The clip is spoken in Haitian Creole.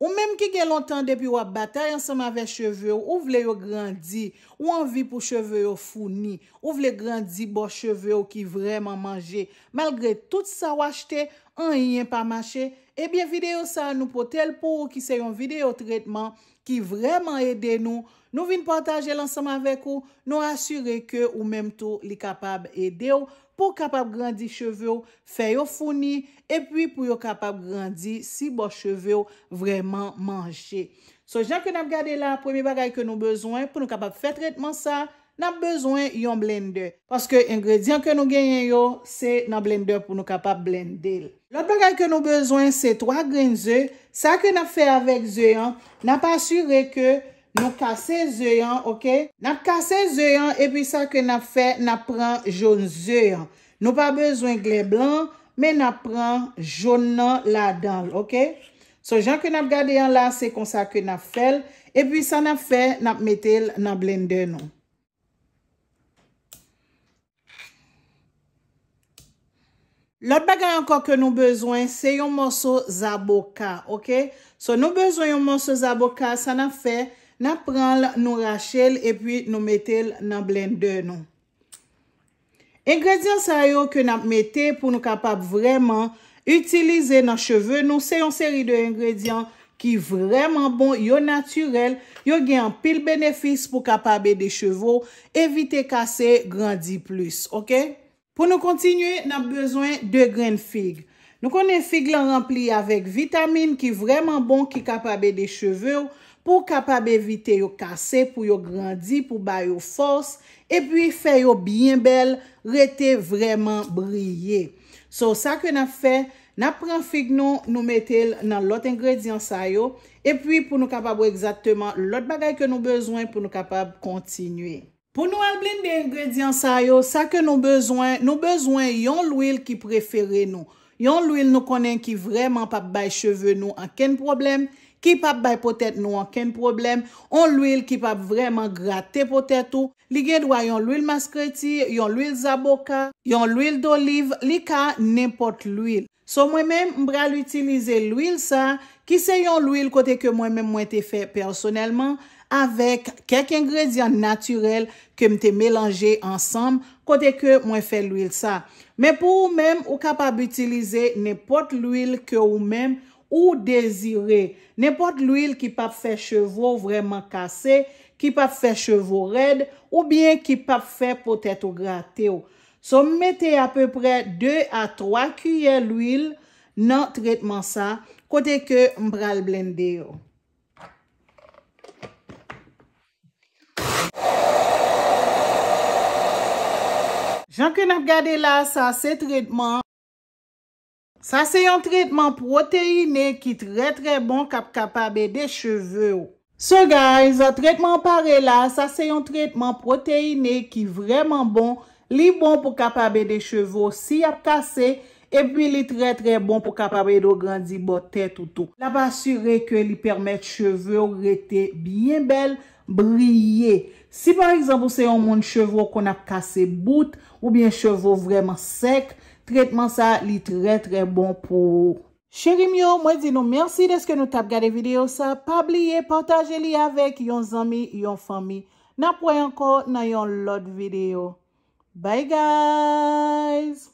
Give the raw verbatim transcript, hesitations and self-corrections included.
Ou menm ki gen lontan depi w ap batay ansanm avèk cheve w, ou vle yo grandi, ou anvi pou cheve yo founi, ou vle grandi bò cheve w ki vrèman manje, malgre tout sa w achte, anyen pa mache, ebyen videyo sa a nou pote l pou ou ki se yon videyo tretman ki vrèman ede nou. Nou vin pataje l ansanm avèk ou, nou asire ke ou menm tou li kapab ede w pou w kapab grandi cheve w, fè yo founi, epi pou yo kapab grandi si bò cheve w vrèman manje. So, jan ke n ap gade la, premye bagay ke nou bezwen pou nou kapab fè tretman sa, n ap bezwen yon blendè. Paske engredyan ke nou genyen yo, se nan blendè pou nou kapab blende l. Lòt bagay ke nou bezwen, se twa grenn ze. Sa ke n ap fè avèk ze an, n ap asire ke nou kase ze an, oke? N ap kase ze an, epi sa ke n ap fè, n ap pran jòn ze an. Nou pa bezwen glè blan, men n ap pran jòn nan ladan l, oke? So, jan ke n ap gade an la, se konsa ke n ap fè l. Epi sa n ap fè, n ap mete l nan blendè nou. Lòt bagay ankò ke nou bezwen, se yon mòso zaboka, oke? So, nou bezwen yon mòso zaboka, sa n ap fè, n ap pran l, nou rache l, epi nou mete l nan blendè nou. Engredyan sa yo ke n ap mete pou nou kapab vrèman itilize nan cheve nou, se yon seri de engredyan ki vrèman bon, yo natirèl, yo gen anpil benefis pou kapab ede cheve w evite kase, grandi plis, oke? Pou nou kontinye, n ap bezwen de grenn fig. Nou konnen fig lan ranpli avèk vitamin ki vrèman bon, ki kapab ede cheve w, pou w kapab evite yo kase, pou yo grandi, pou ba yo fòs, epi fè yo byen bèl, rete vrèman briye. So, sa ke n ap fè, n ap pran fig nou, nou mete l nan lòt engredyan sa yo, epi pou nou kapab wè egzakteman lòt bagay ke nou bezwen pou nou kapab kontinye. Pou nou al blende engredyan sa yo, sa ke nou bezwen, nou bezwen yon lwil ki prefere nou. Yon lwil nou konnen ki vrèman p ap bay cheve nou ankenn pwoblèm, ki p ap bay po tèt nou ankenn pwoblèm, yon lwil ki p ap vrèman grate po tèt ou. Li gen dwa yon lwil maskreti, yon lwil zaboka, yon lwil doliv, li ka nenpòt lwil. So, mwen menm, m pral itilize lwil sa, ki se yon lwil kote ke mwen menm mwen te fè pèsonèlman, avèk kèk engredyan natirèl ke m te melanje ansanm, kote ke mwen fè lwil sa. Men pou ou menm, ou kapab itilize nenpòt lwil ke ou menm ou dezire. Nenpòt lwil ki p ap fè cheve w vrèman kase, ki p ap fè cheve w rèd, oubyen ki p ap fè po tèt ou grate w. So, m mete apeprè de a twa kiyè lwil nan tretman sa, kote ke m pral blende yo. Jan ke n ap gade la, sa se tretman. Sa se yon tretman pwoteyine ki trè, trè bon, k ap kapab ede cheve w. So guys, tretman an pare la, sa se yon tretman pwoteyine ki vrèman bon. Li bon pou kapab ede cheve w si y ap kase, epi li trè, trè bon pou kapab ede w grandi bò tèt ou tou. L ap asire ke li pèmèt cheve w rete byen bèl, briye. Si pa egzanp ou se yon moun cheve w konn ap kase bout, oubyen cheve w vrèman sèk, tretman sa li trè, trè bon pou ou. Cheri m yo, mwen di nou mèsi dèske nou t ap gade videyo sa. Pa bliye pataje li avèk yon zanmi, yon fanmi. N ap wè ankò nan yon lòt videyo. Bye guys!